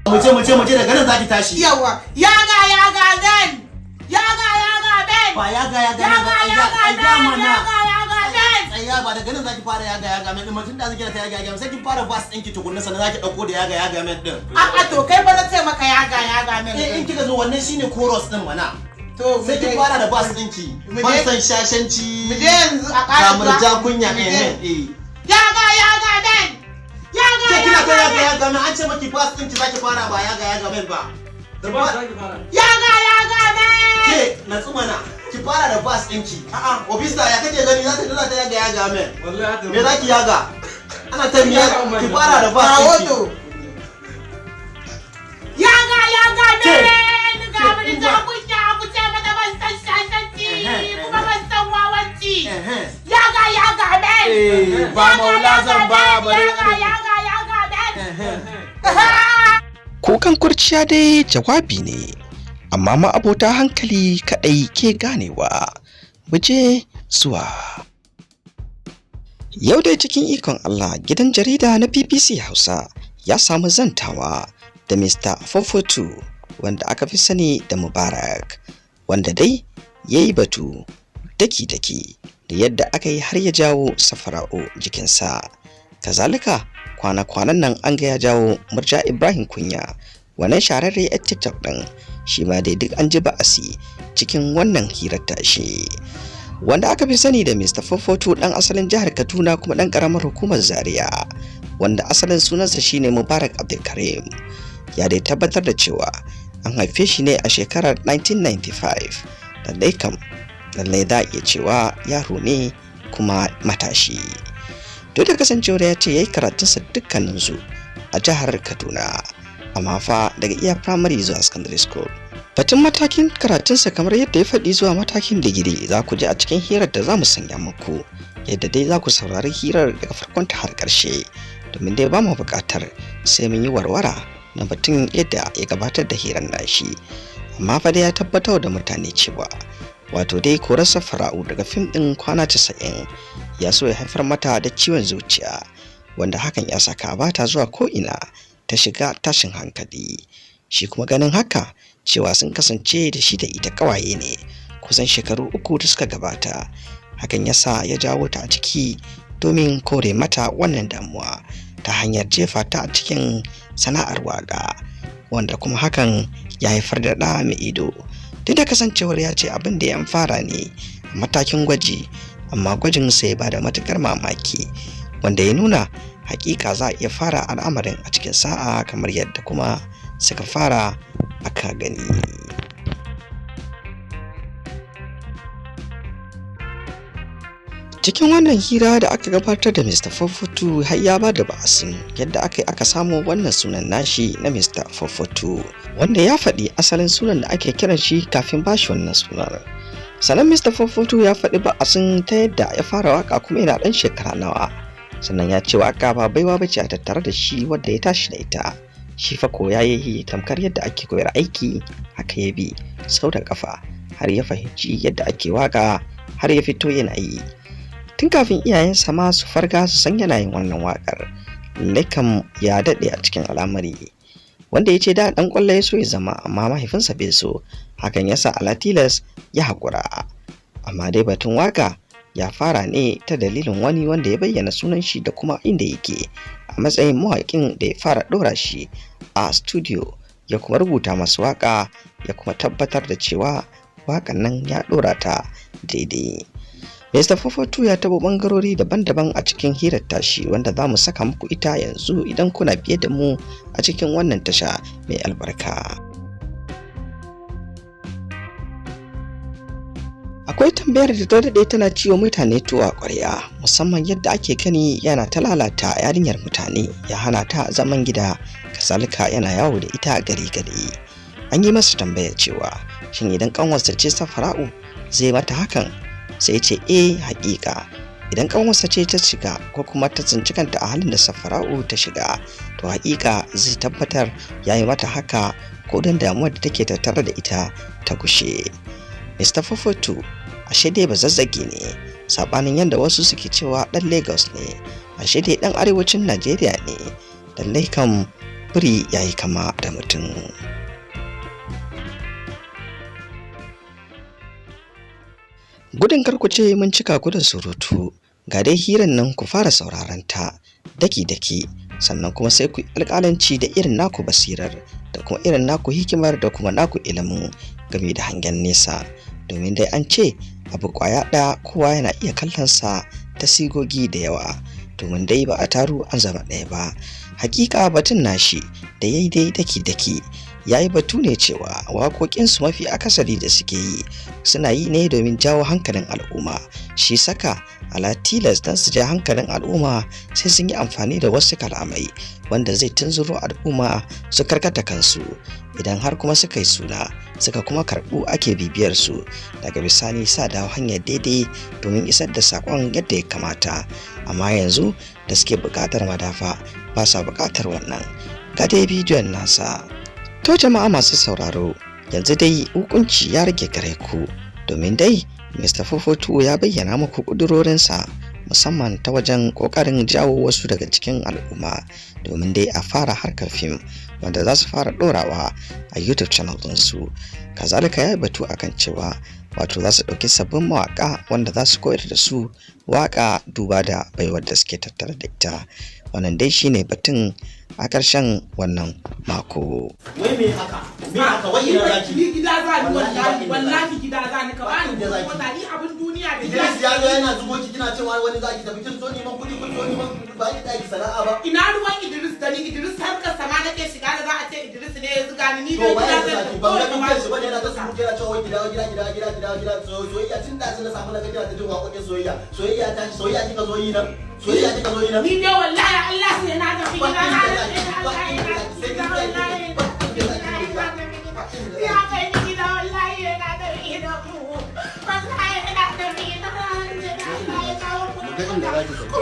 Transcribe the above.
Mu je, mu je, mu je. Daga nan zaki tashi. Yawa, yaga yaga men, yaga yaga men. Ba yaga yaga men ba. Yaga yaga Tsaya men. mana. Yaga yaga men. Tsaya, ba daga nan zaki fara yaga yaga men din. Tun da zaki ta yaga yaga men, sai kin fara verse ɗinki tukunna, sannan zaki dauko da yaga yaga men din. A'a, to kai fa na ce maka yaga yaga men. Eh, in kika zo, wannan shine chorus din mana. To sai kin fara da verse ɗinki. Mu Ban je. san shashanci. Mu je yanzu a ƙara. Ga murja kunya. Mu je. Eh eh. Yaga yaga men, yaga Ke kina ta yaga yaga men. yaga men. An ce maki verse ɗinki zaki fara, ba yaga yaga men ba. Da ba za ki fara. Yaga yaga men. Ke natsu mana, ki fara da verse ɗinki. A'a, obista, ya kake gani? Za ta za ta yaga yaga men. Wallahi haka. Me zaki yaga? Ana ta miya. Ki fara da verse Kawo. ɗinki. To, yaga yaga men, ga murja kunya, ku ce mata ban san shashanci kuma ban san wawanci. Yaga yaga men. Eh, ba maula zan ba, bari. Yaga yaga yaga men. Kukan kurciya dai jawabi ne, amma ma'abota hankali kaɗai ke ganewa. Muje zuwa. Yau dai, cikin ikon Allah, gidan jarida na BBC Hausa ya samu zantawa da Mr. Fofotu, wanda aka fi sani da Mubarak, wanda dai ya yi batu daki-daki da yadda aka yi har ya jawo Safara'u jikinsa. Kazalika, kwana-kwanan nan an ga ya jawo Murja Ibrahim Kunya, wannan shahararre 'yar TikTok ɗin, shi ma dai duk an ji ba'asi cikin wannan hirar tashi. Wanda aka fi sani da Mr. Fofoto, ɗan asalin jihar Kaduna kuma ɗan ƙaramar hukumar Zaria, wanda asalin sunansa shine Mubarak Abdulkarim. Ya dai tabbatar da cewa an haife shi ne a shekarar 1995. Lallai kam, lallai za a iya cewa yaro ne kuma matashi. Duk da kasancewar ya ce ya yi karatunsa dukkaninsu a jihar Kaduna, amma fa daga iya primary zuwa secondary school. Batun matakin karatunsa, kamar yadda ya faɗi, zuwa matakin digiri, za ku ji a cikin hirar da za mu sanya muku. Yadda dai za ku saurari hirar daga farkonta har ƙarshe, domin dai ba mu buƙatar sai mun yi warwara na batun yadda ya gabatar da hirar nashi. Amma fa dai ya tabbatar da mutane cewa wato dai korar Safara'u daga fim ɗin Kwana 90 ya so ya haifar mata da ciwon zuciya, wanda hakan ya saka ba ta zuwa ko'ina, ta shiga tashin hankali. Shi kuma ganin haka, cewa sun kasance da shi da ita ƙawaye ne kusan shekaru 3 da suka gabata, hakan ya sa ya jawo ta a ciki domin kore mata wannan damuwa ta hanyar jefa ta a cikin sana'ar waƙa, wanda kuma hakan ya haifar da ɗa mai ido. Duk da kasancewar ya ce abin da ya fara ne a matakin gwaji, amma gwajin sai ba da matukar mamaki, wanda ya nuna hakika za a iya fara al'amarin a cikin sa'a, kamar yadda kuma suka fara aka gani. Cikin wannan hira da aka gabatar da Mr. Fofotu, har ya ba da ba'asin yadda aka yi aka samo wannan sunan nashi na Mr. Fofotu, wanda ya faɗi asalin sunan da ake kiran shi kafin bashi wannan sunan. Sannan Mr. Fofotu ya faɗi ba'asin ta yadda ya fara waka kuma yana ɗan shekara nawa. Sannan ya ce waka ba baiwa bace a tattare da shi wadda ya tashi da ita. Shi fa koya ya yi, tamkar yadda ake koyar aiki, haka ya bi sau da kafa har ya fahimci yadda ake waka, har ya fito yana yi. Tun kafin iyayensa ma su farga su san yana yin wannan waƙar. Lallai kam ya daɗe a cikin al'amari. Wanda ya ce da ɗan ƙwallo ya so ya zama, amma mahaifinsa bai so, hakan ya sa alatilas ya haƙura. Amma dai batun waƙa ya fara ne ta dalilin wani wanda ya bayyana sunan shi da kuma inda yake a matsayin mawaƙin da ya fara ɗora shi a studio, ya kuma rubuta masa waƙa, ya kuma tabbatar da cewa waƙan nan ya ɗora ta daidai. Mr. Fofotu ya taɓa ɓangarori daban-daban a cikin hirar tashi, wanda za mu saka muku ita yanzu idan kuna biye da mu a cikin wannan tasha mai albarka. Akwai tambayar da ta daɗe tana ciwo mutane tuwo a ƙwarya, musamman yadda ake gani yana ta lalata yarinyar mutane, ya hana ta zaman gida, kazalika yana yawo da ita gari gari. An yi masa tambaya cewa shin idan ƙanwarsa ce Safara'u zai mata hakan? Sai ce eh, haƙiƙa idan ƙanwarsa ce ta shiga ko kuma ta tsinci kanta a halin da Safara'u ta shiga, to haƙiƙa zai tabbatar ya yi mata haka, ko don damuwar da take tattare da ita ta gushe. Mr. Fofotu ashe dai ba zazzage ne, saɓanin yadda wasu suke cewa ɗan Lagos ne, ashe dai ɗan arewacin Najeriya ne. Lallai kam Biri ya yi kama da mutum. Gudun karkuce mun cika ku da surutu, ga dai hiran nan ku fara sauraron ta daki-daki, sannan kuma sai ku yi alƙalanci da irin naku basirar da kuma irin naku hikimar da kuma naku ilimin game da hangen nesa, domin dai an ce abu ƙwaya ɗaya kowa yana iya kallonsa ta sigogi da yawa, domin dai ba a taru an zama ɗaya ba. Hakika batun nashi da yayi dai daki-daki ya yi batu ne cewa waƙoƙinsu mafi akasari da suke yi suna yi ne domin jawo hankalin al'umma, shi saka ala tilas don su ja hankalin al'umma sai sun yi amfani da wasu kalamai wanda zai tunzuro al'umma su karkata kansu. Idan har kuma suka yi suna suka kuma karɓu ake bibiyar su, daga bisani sa dawo hanyar daidai domin isar da saƙon yadda ya kamata. Amma yanzu da suke buƙatar madafa ba sa buƙatar wannan. Ga dai bidiyon nasa. To jama'a masu sauraro, yanzu dai hukunci ya rage gare ku, domin dai Mr. Fofotu ya bayyana muku ƙudurorinsa musamman ta wajen ƙoƙarin jawo wasu daga cikin al'umma domin dai a fara harkar fim wanda za su fara ɗorawa a YouTube channel ɗinsu. Kazalika ya yi batu akan cewa wato za su ɗauki sabbin mawaƙa wanda za su koyar da su waƙa duba da baiwar da suke tattare da ita. Wannan dai shine batun a ƙarshen wannan mako. Wai me haka? Me haka? Wai ina zaki? Ni gida za ni. Wallahi Wallahi, ba inda wallahi gida za ni, ka bani Ba inda zaki. mota, ni abin duniya da Idris ya zo yana zubo ki kina cewa wani zaki tafi, kin zo neman kuɗi, kun zo neman kuɗi, ba ki daki sana'a ba. Ina ruwan Idris da ni? Idris harkar sama nake shiga da za a ce Idris ne ya zuga ni? Ni To dai waye gida ya zan zaki? tafi. Ban ga Kawai ka dukkan bani shi bane yana ta surutu yana cewa wai gida gida gida gida gida gida soyayya. Tun da na samu na ga kina ta jin waƙoƙin soyayya. Soyayya ta soyayya kika zo yi nan. Soyayya kika zo yi nan. Ni dai wallahi Allah sai na tafi Ba gida, na inda rantse zaki, da ba Allah inda na zaki, sai tafi kin gida, tsaya wallahi. ba inda zaki Ya ba kai inda zaki. ni gida, wallahi na tafi gida ku. Wallahi na tafi gida, na rantse da Allah ya kawo Mu ga inda zaki tafi. kuɗin.